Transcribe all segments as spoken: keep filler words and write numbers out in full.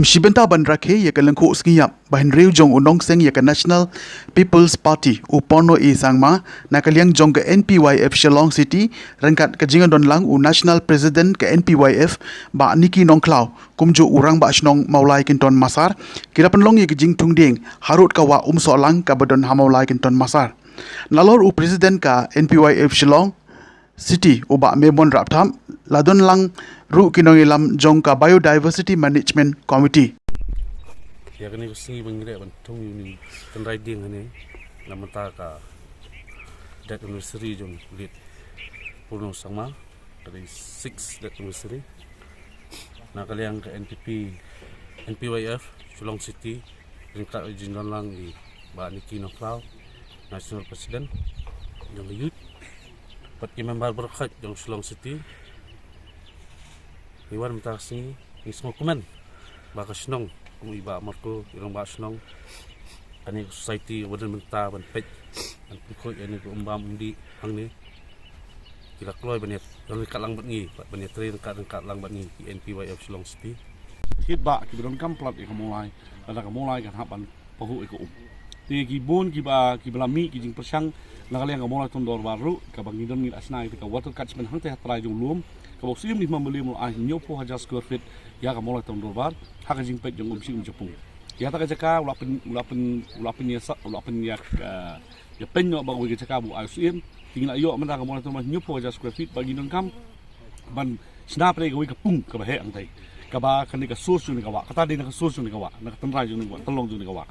Shibynta ban rakhe ïa ka lyngkhuh sngi ïap ba hynriew jong u nongseng ïa ka National People's Party, u Porno A Sangma, na ka liang jong ka N P Y F Shillong City, ryngkat ka jingdon lang u National President ka N P Y F, Bah Nicky Nongkhlaw, kumjuh u Rangbah Shnong Mawlai Kynton Massar, ki la pynlong ïa ka jingthung dieng harud ka wah Umsohlang kaba don ha Mawlai Kynton Massar. Nalor u President ka N P Y F Shillong City, u Bah Memon Rapthap, la don lang ruh ki nongïalam jong ka Biodiversity Management Committee. Ïa kane ka sngi ba ngi leh ban thung ïa une u tynrai dieng hangne, na bynta ka death anniversary jong u late Porno Sangma, ka dei six death anniversary. Na ka liang ka N P P, N P Y F Shillong City, ryngkat ka jingdon lang i Bah Nicky Nongkhlaw, National President jong ka Youth, bad ki member baroh jong Shillong City. Ngi wan mynta ka sngi, ngi sngewkmen ba ka shnong, kum i Bah Marco, i Rangbah Shnong, kane ka society ba don mynta ban peit, ban pynkhuid ïa kane ka um bam um dih hangne, ki la kloi ban ïa, ban ryngkat lang bad ngi, ban ïatrei ryngkat, ryngkat lang bad ngi ki N P Y F Shillong City. Kit ba kiba donkam palat ïa ka Mawlai, lada ka Mawlai kan hap ban pahuh ïa ka um. Te ki bun kiba, kiba la mih ki jingpyrshang na ka liang ka Mawlai Town Dorbar ruh, kaba ngi don ngi la shna ïa ka water catchment hangtei ha trai jong u lum, kaba u Syiem Ri Hmam Valley u la ai hynñiewphew hajar square feet ïa ka Mawlai Town Dorbar ha ka jingpeit jong u Mynsiem Japung. Ïa kata ka jaka u la pyn, u la pyn, u la pynïasa, u la pynïa, eh, ïa pyn noh ba kawei ka jaka ba u ai u Syiem. Te ngi la ïoh mynta ka Mawlai Town Dorbar hynñiewphew hajar square feet, ba ngi donkam ban shna pat ïa kawei ka pung kaba heh hangtei, kaba kane ka source jong kane ka wah, kata dei na ka source jong kane ka wah, na ka tynrai jong kane ka wah, tynlong jong kane ka wah.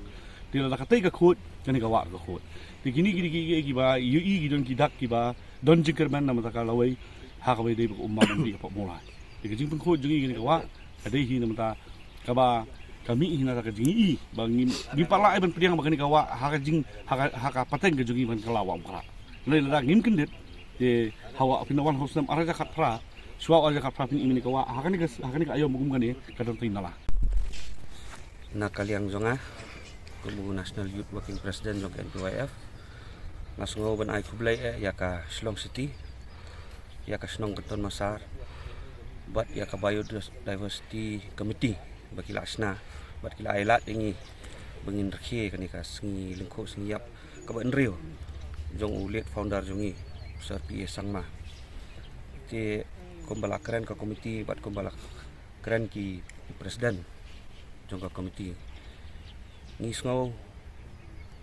Te lada katei ka khuid, kane ka wah ka khuid. Te kine ki dei ki, ki, kiba ïohi ki don ki dak kiba don jingkyrmen na bynta ka lawei ha kaba ïadei bad ka um bam um dih hapoh Mawlai. Te ka jingpynkhuid jong ngi kane ka wah ka dei hi na bynta kaba ka mih hi na ka jingïohi ba ngim, ngim pat lah ban pdiang ba kane ka wah ha ka jing, ha ka, ha ka pateng ka jong ngi ban kylla wah Umkrah. Hynrei lada ngim kyndit, te ha wah phin wan ha u snem ar hajar khatphra, shuwa ar hajar khatphra phin i kane ka wah ha kane ka, ha kane ka aïom kum kane ka don tei nala. Na ka liang jong nga kum u National Youth Working President jong ka N P Y F, nga sngew ban ai khublei eh ïa ka Shillong City, ïa ka shnong Kynton Massar, bad ïa ka Biodiversity Committee ba ki la shna, bad ki la ai lad ïa ngi ba ngin rakhe kane ka sngi lyngkhuh sngi ïap kaba hynriew jong u late founder jong ngi, u Sir P A Sangma. Te kumba la kren ka committee bad kumba la kren ki president jong ka committee, ngi sngew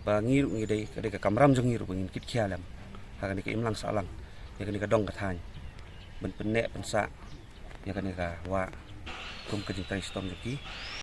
ba ngi ruh ngi dei, ka dei ka kamram jong ngi ruh ba ngin kit khia lem ha kane ka imlang sahlang ïa kane ka dong ka thaiñ, ban pynneh pynsah ïa kane ka wah kum ka jingtrei shitom jong ki.